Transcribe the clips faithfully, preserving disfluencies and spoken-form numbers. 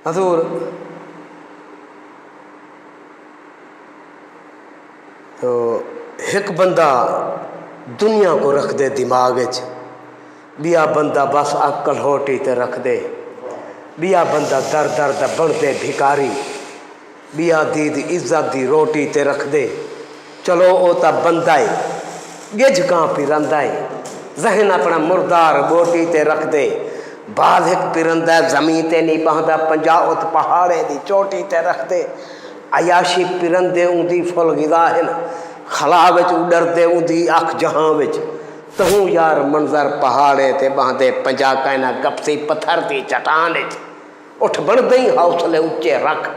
حضور، تو ہک بندہ دنیا کوں رکھدے دماغ اچ، ٻیا بندہ بس اک کلہوٹی تے رکھدے، ٻیا بندہ در در دا بݨدے بھکاری، ٻیا دید عزت دی روٹی تے رکھدے۔ چلو او تاں بندہ اے، ڳجھ کاں پرندہ اے، ذہن اپݨا مردار ٻوٹی تے رکھدے۔ باز ہک پرندہ اے زمین تے نی ٻہندا، پنجاہ ات پہاڑیں دی چوٹی تے رکھدے۔ عیاشی پرندے اوندی فل غذا ہن، خلا وچ اݙردے اوندی اکھ جہاں وچ۔ تہوں یار منظر پہاڑیں تے ٻہندے، پنجاہ کائناں گپسی پتھر دی چٹان وچ۔ اٹھ بݨدئیں حوصلے اچے رکھ،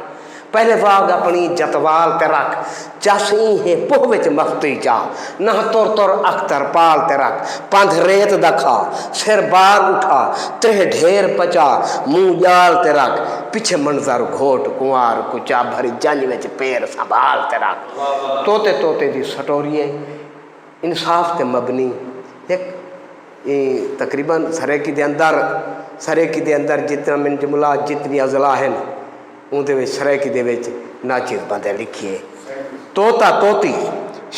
پہلے واڳ اپݨی جتوال تے رکھ، چس ایں ہے پوہ وچ مفتی چا، نہ تر تر اختر پال تے رکھ، پندھ ریت دا کھا، سر بار اٹھا، تریہہ ڈھیر پچا، منہ ڄال تے رکھ، پچھے منظر گھوٹ کنوار کوں چا، بھری جنج وچ پیر سنبھال تے رکھ۔ طوطے طوطے دی سٹوری ہے، انصاف تے مبنی۔ ہک، اے تقریباً سرائیکی دے اندر، سرائیکی دے اندر جتنا من جملہ، جتنی اضلاع ہن، اوندے وچ سرائیکی دے وچ ناچیز بندے لکھیے۔ طوطا طوطی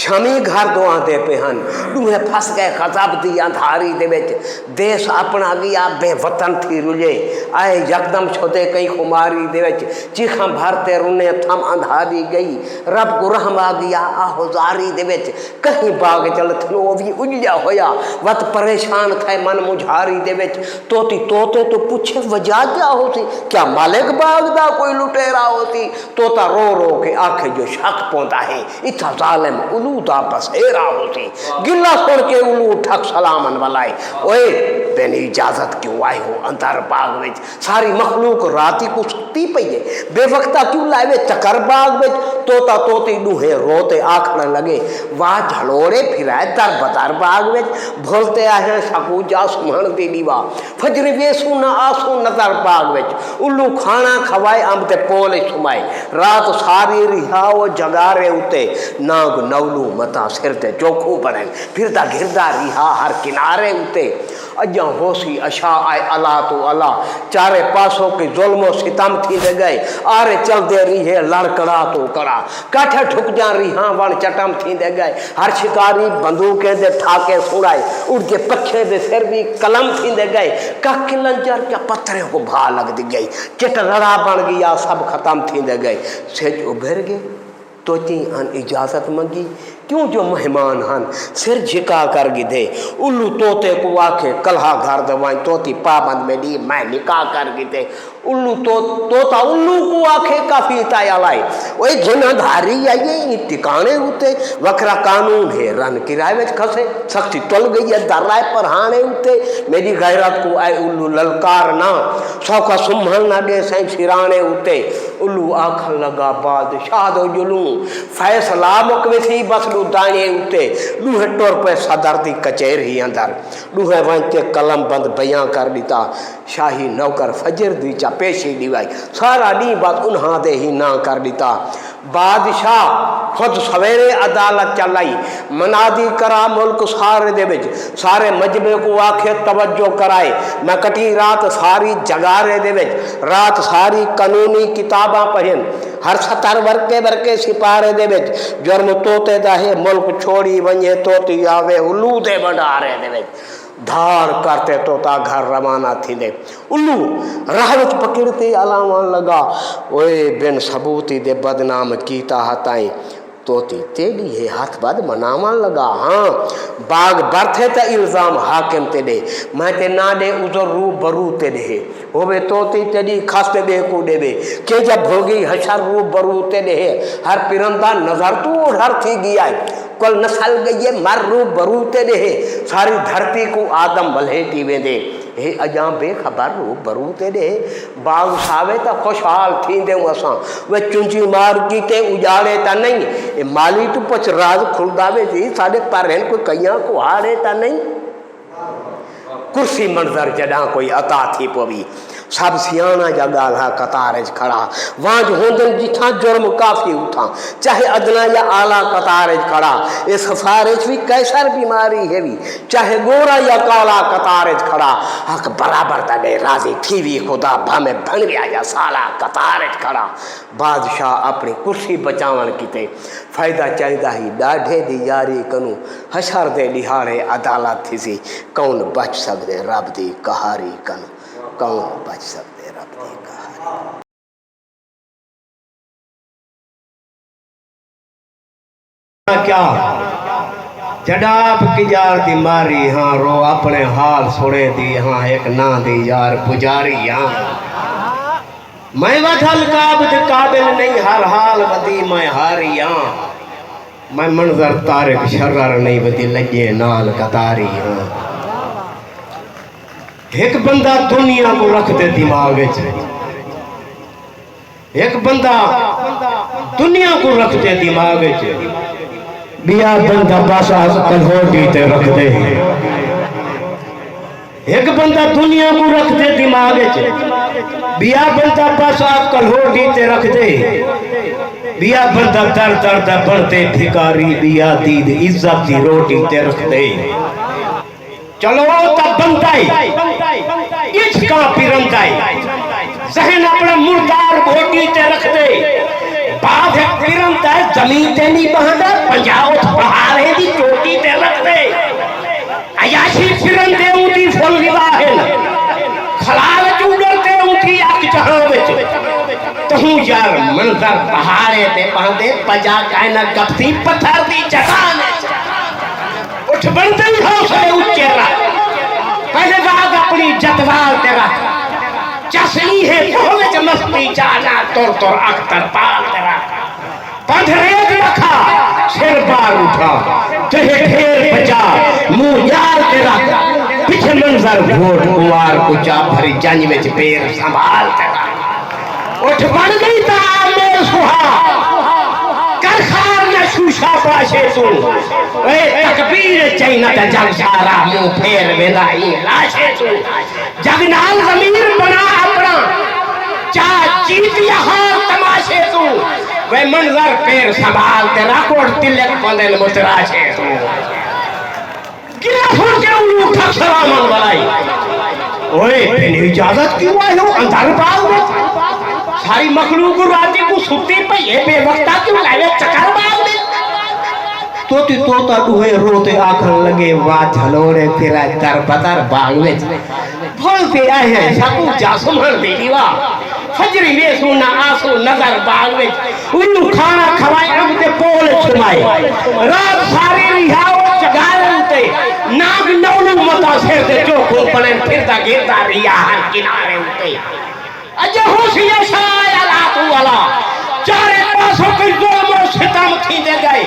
شامی گھر دو آندے پئے ہن، ݙوہیں پھس ڳئے غضب دی اندھاری دے وچ۔ دیس اپݨا ڳیا بے وطن تھی رلے، آئے یکدم شدے کئی خماری دے وچ، چیخاں بھر تے رنے تھم اندھاری ڳئی، رب کوں رحم آ ڳیا آہو زاری دے وچ۔ کہیں باغ چ لتھنو او وی اڄڑیا ہویا، وت پریشان تھئے من مجھاری دے وچ۔ طوطی طوطے توں پچھے وجہ کیا ہوسی؟ کیا مالک باغ دا کوئی لٹیرا ہوسی؟ طوطا رو رو کے آکھے جو شک پوندا ہے، اتھاں ظالم الو دا بسیرا ہوسی۔ گلہ سݨ کے الو اٹھک سلامن ولائے، اوئے بن اجازت کیوں آئے ہو اندر باغ وچ؟ ساری مخلوق راتی کوں ستی پئی ہے، بے وقتا کیوں لائے وے چکر باغ وچ؟ طوطا طوطی ݙوہیں رو تے آکھݨ لڳے، واہ جھلوڑے پھرائے در بدر باغ وچ، بھل تے آہیاں شکو جا سمھݨ دی ݙیوا، فجر ویسوں نہ آسوں نظر باغ وچ۔ الو کھاݨا کھوائے امب دے پول اچ سمائے، رات ساری رہا او جگارے اتے، نانگ نولو متاں سر تے چوکھو بݨن، پھردا گھردا رہا ہر کنارے اتے۔ اڄاں ہوسی عشاء آئے الا توں الا، چارے پاسوں کی ظلم و ستم تھیندے ڳئے، آرے چلدے ریہے لڑ کڑا توں کڑا، کٹھ ڈھکدیاں ریہاں وݨ چٹم تھیندے ڳئے، ہر شکاری بندوقیں دے ٹھاکے سݨائے، اڑدے پکھیں دے سر وی قلم تھیندے ڳئے، کک کلنجر کیا پتھریں کوں بھا لڳدی ڳئی، چٹ رڑا بݨ ڳیا سب ختم تھیندے ڳئے، سجھ ابھر ڳئے۔ طوطیں آن اجازت منگی، کیوں جو مہمان ہن، سر جھکا کر گھدے۔ الو طوطے کوں آکھے، کلہا گھر دے ونڄ، طوطی پابند میݙی، میں نکاح کر گھدے۔ الو طو-، طوطا الو کوں آکھے، کافی تایا لائے۔ اوئے گھن اندھاری آئی اے ایں ٹکاݨے اتے، وکھرا قانون ہے رن کرائے وچ کھسے، سختی تل ڳئی ہے در لائے پرہاݨے اتے، میݙی غیرت کوں اے الو للکار نہ، سوکھا سمھݨ نہ ݙے سئیں سراݨے اتے۔ الو آکھݨ لڳا، بادشاہ دو ڄلوں، فیصلہ مک ویسی بس ݙو داݨے اتے۔ ݙوہیں ٹر پئے صدر دی کچہری اندر، ݙوہیں ونڄ تے قلم بند بیاں کر ݙتا۔ شاہی نوکر فجر دی چا پیشی ݙیوائی، سارا ݙینہہ بس انہاں دے ہی ناں کر ݙتا۔ بادشاہ خود سویرے عدالت چل آئی، منادی کرا ملک سارے دے وچ، سارے مجمع کوں آکھے توجہ کرائے، میں کٹی رات ساری جگارے دے وچ، رات ساری قانونی کتاباں پڑھن، ہر سطر ورقے ورقے سپارے دے وچ، جرم طوطے دا ہے ملک چھوڑی ونڄے، طوطی آوے الو دے بھنڈارے دے وچ۔ دھاڑ کر تے طوطا گھر روانہ تھیندے۔ الو راہ وچ پکڑ تے الاوݨ لڳا، اوئے بن ثبوتی دے بدنام کیتا ہتائیں۔ طوطی تیݙی ہے ہتھ بدھ مناوݨ لڳا ہاں، باغ برتھے تاں الزام حاکم تے ݙے، میں تے نہ ݙے عذر رو برو تے ݙے۔ ہووے طوطی تیݙی کھس تے ٻئے کوں ݙیوے، کینجھا بھل ڳئی حشر رو برو تے ݙے، ہر پرندہ نظر توں اوڈھر تھی ڳیا ہے۔ کل نسل ڳئی ہے مر رو برو تے ݙے، ساری دھرتی کوں آدم ولھیٹی ویندے۔ ہے اڄاں بے خبر رو برو تے ݙے، باغ ساوے تاں خوشحال تھیندے ہوں اساں۔ وے چنجی مار کیتے اڄاڑے تاں نئیں، اے مالی توں پچھ راز کھلدا وے جی، ساݙے پر ہن کوئی کئیاں کہاڑے تاں نئیں۔ کرسی منظر جݙاں کوئی عطا تھی پوی، سب سیاݨا یا ڳالھا قطار اچ کھڑا۔ وانج ہوندن جتھاں جرم کافی اتھاں، چاہے ادنیٰ یا اعلیٰ قطار اچ کھڑا۔ اے سفار اچ وی قیصر بیماری ہیوی، چاہے ڳورا یا کالا قطار اچ کھڑا۔ حق برابر دا ݙے راضی تھیوی خدا، بھانویں بھݨویا یا سالا قطار اچ کھڑا۔ بادشاہ اپݨی کرسی بچاوݨ کیتے فائدہ چاہیدا ہی ݙاڈھے دی یاری کنوں۔ حشر دے ݙیہاڑے عدالت تھیسی، کون بچ سڳدے رب دی قہاری کنوں؟ کون بچ سڳدے رب دی قہاری؟ کیا جݙاں آپ کڄاڑ دی ماری ہاں، رو اپݨے حال سݨیندی ہاں، ہک ناں دی یار پجاری ہاں۔ میں ودھ القاب دے قابل نہیں، ہر حال ودی میں ہاری ہاں۔ میں منظر طارق شرر نہیں، ودی لڄے نال قطاری ہاں۔ ہک بندہ دنیا کوں رکھدے دماغ اچ، ہک بندہ دنیا کوں رکھدے دماغ اچ، ٻیا بندہ بس عقل ہوٹی تے رکھدے۔ ہک بندہ دنیا کوں رکھدے دماغ اچ، ٻیا بندہ بس عقل ہوٹی تے رکھدے۔ ٻیا بندہ در در دا بݨدے بھکاری، ٻیا دید عزت دی روٹی تے رکھدے۔ چلو، او تاں بندہ ہے، ڳچھ کاں پرندہ ہے، ذہن اپݨا مردار بھوٹی تے رکھدے۔ باز ہک پرندہ ہے، زمین تے نہیں ٻہندا، پنجاہ اتھ پہاڑیں دی چوٹی تے رکھدے۔ عیاشی پرندے اوندی فل نواہ ہن، خلا وچ اݙردے اوندی اک جہاں وچ۔ تہوں یار منظر پہاڑیں تے ٻہندے، پجا کائناں گپتی پتھر دی چٹان وچ۔ اٹھ بݨدے ہی حوصلے اچے رکھ، پہلے واگ اپݨی جتوال تے رکھ، چس نہیں ہے کوہ وچ مستی چاہنا، تر تر اختر پال تے رکھ۔ پندھ ریت رکھا، سر بار اٹھا، جہے ڈھیر بچا، منہ ڄال تے رکھ، پچھے منظر گھوٹ کنوار کوں چا بھری جنج وچ پیر سنبھال تے رکھ۔ اٹھ بݨ ڳئی تاں آ میل سہا، کر خار نہ شوشہ پاشے توں۔ اے تکبیر چئی نہ تاں جڳ سارا منہ پھیر ویندا ایں لاشے توں۔ جڳ نال ضمیر بݨا اپݨا، چا جیت یا ہار تماشے توں۔ وے منظر پیر سنبھال تے رکھ، اٹھ تلک پوندن متراشے توں۔ گلا سݨ کے اولوں اٹھا سلاماں ولائی۔ اوئے، بن اجازت کیوں آئے ہو اندر باغ وچ؟ ساری مخلوق راتی کوں ستی پئی ہے، بے وقتا کیوں لائے چکر باغ وچ؟ طوطی طوطا ݙوہیں رو تے آکھݨ لڳے، واہ جھلوڑے پھرائے در بدر باغ وچ۔ بھل تے آئے ہیں ساکوں جاسمݨ دی ݙیوا۔ فجری ویسوں نہ آسوں نظر باغ وچ۔ اولوں کھانا کھوائے، امب دے پول اچ سمائے۔ رات ساری ریہا او چگارے اتے۔ نانگ نولو متاثر دے چوکھوں پلن پھردا گھردا ریہا ہر کنارے اتے۔ اڄ ہوسی عشاء آیا رات والا۔ چارے پاسوں کوئی ظلم و ستم تھیندے ڳئے۔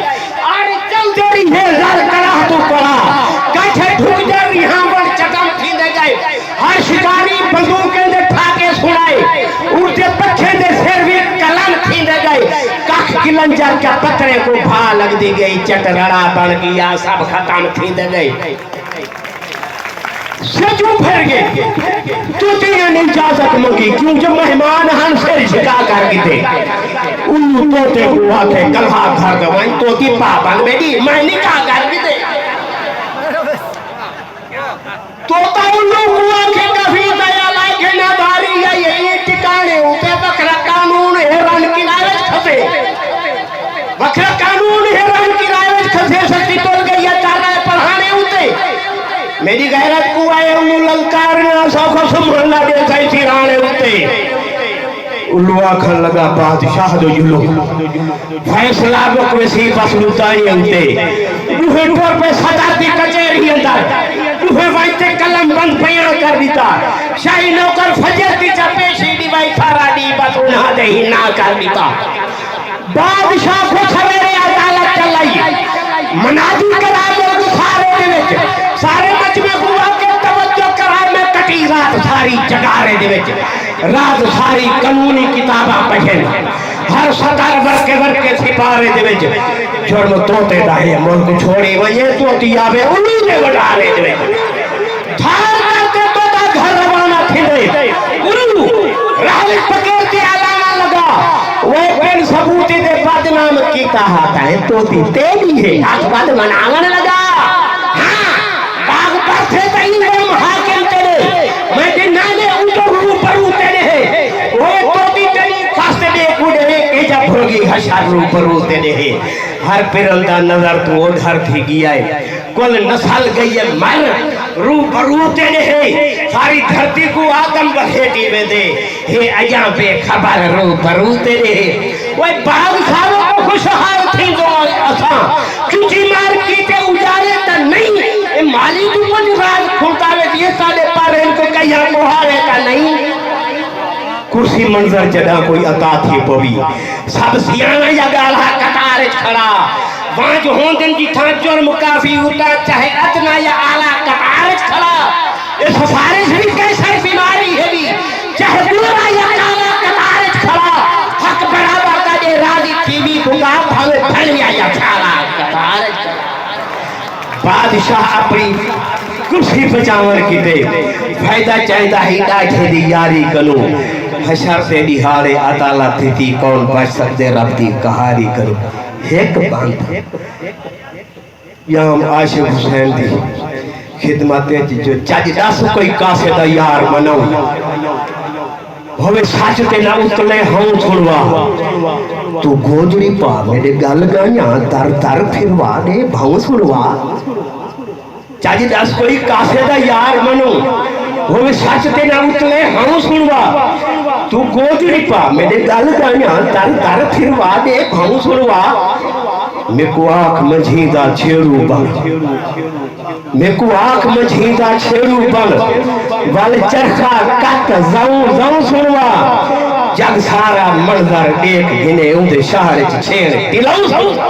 آڑ چلدے ریہے زر کڑاہ توں کڑاہ۔ کٹھے ڈھکدے ریہاں وݨ چٹم تھیندے ڳئے۔ ہر شکاری بندوقیں دے ٹھاکے سݨائے، اڑدے پکھیں دے سر وی قلم تھیندے ڳئے۔ ککھ کلنجر کیا پتریں کوں بھا لڳدی ڳئی، چٹ رڑا بݨ ڳیا، سب ختم تھیندے ڳئے۔ سجوں پھر ڳئے، طوطیاں نے اجازت منگی، کیوں جو مہمان ہن سر جھکا کر ڳھدے۔ اولوں طوطے کوں آکھے، کلہا گھر دا ونڄ، طوطی پا بݨ ٻیٹھی، میں نکاح کر ڳھدے۔ طوطا اولوں کوں آکھے، کفی دیا لائے گھنا باری آئی ہے، ایں ٹکاݨے اتے وکھرا قانون ہے، رن کنارے وچ کھسے۔ وکھرا قانون ہے، رن کنارے وچ کھسے، سچی تل ڳئی ہے، چار رائے پڑھاݨے اتے۔ میݙی غیرت کوں آئے اولوں للکارنا، سوکھا سمھݨ نہ ݙیسائی سراݨے اتے۔ اولوں آکھݨ لڳا، بادشاہ جو جلو۔ فیصلہ مک ویسی بس مدعی اتے۔ ݙوہیں ٹر پئے صدر دی کچہری اندر۔ ݙوہیں ونڄ تے قلم بند بیان کر ݙتا۔ شاہی نوکر فجر دی چا پیشی ݙیوائی، سارا ݙینہہ بس انہاں دے ہی ناں کر ݙتا۔ بادشاہ کوں سویرے عدالت چلائی۔ منادی کرا ملک سارے دے وچ۔ سارے مجمع کوں آ کے توجہ کرائے، میں کٹی رات ساری جگارے دے وچ۔ رات ساری قانونی کتاباں پڑھن، ہر سطر ورقے ورقے سپارے دے وچ۔ جرم طوطے دا ہے، ملک چھوڑی ونڄے، طوطی آوے الو دے وݙارے دے وچ۔ دھار کر تے طوطا گھر روانہ تھیندے، الو اے توتی تیݙی ہے، ہتھ ودھ مناوݨ لڳا۔ ہاں، باغ پاسے تئیں ظلم حاکم تیݙے، میں ݙنہاں دے اچوں روبرو تیݙے ہے۔ اوئے توتی تیݙی کس ݙے کوں ݙے، ایجھا بھرڳی حشر روبرو تیݙے ہے۔ ہر پرل دا نظر توں اوڈھر تھی ڳیا ہے۔ کل نسل ڳئی ہے مر، روبرو تیݙے ہے۔ ساری دھرتی کوں آدم وہیٹی ویندے، ہے اڄاں بے خبر روبرو تیݙے ہے۔ اوئے باغ ساروں کوں خوشحال تھیندوں اساں، چٹی مار کیتے اجاڑے تاں نئیں۔ اے مالی کوں کجھ راز کھلدا وے، جے ساݙے پر ہن کوں کہیا کوہاڑے تاں نئیں۔ کرسی منظر جݙاں کوئی عطا تھی پوی، سب سیاݨا یا ڳالھا قطار اچ کھڑا۔ وانجھ ہوندن جتھاں جرم کافی، اتاں چاہے ادنیٰ یا اعلیٰ قطار اچ کھڑا۔ اے سفارش وی کینسر بیماری ہے وی، چاہے ٻرا یا کالا قطار اچ کھڑا۔ حق برابر دا ݙے راضی تھیوی، بھڳا بھاویں بھݨیا یا چھالا قطار اچ کھڑا۔ بادشاہ اپݨی کرسی بچاوݨ کیتے فائدہ چاہندا ہئی ݙاڈھے دی یاری کنوں۔ حشر تے ݙیہاڑے عدالت تھیسی، کون بچ سڳدے رب دی قہاری کنوں۔ ہک بند ڄام عاشق حسین دی خدمت اچ جو چڄ ݙس کوئی کاسے دا یار منوں۔ ہووے سچ تے نہ اتلے ہئوں سݨوا۔ توں گوجڑی پا میݙے ڳل ڳائیاں، در در پھروا ݙے بھئوں سݨوا۔ چڄ ݙس کوئی کاسے دا یار منوں۔ ہووے سچ تے نہ اتلے ہئوں سݨوا۔ توں گوجڑی پا میݙے ڳل ڳائیاں، در در پھروا ݙے بھئوں سݨوا۔ میکوں آکھ منجھیں دا چھیڑو بݨ۔ میکوں آکھ منجھیں دا چھیڑو بݨ، ول چرخا کت زئوں زئوں سݨوا۔ جڳ سارا منظر ݙیکھ گھنے، اوندے شہر اچ چھیڑ ٹلئوں سݨوا۔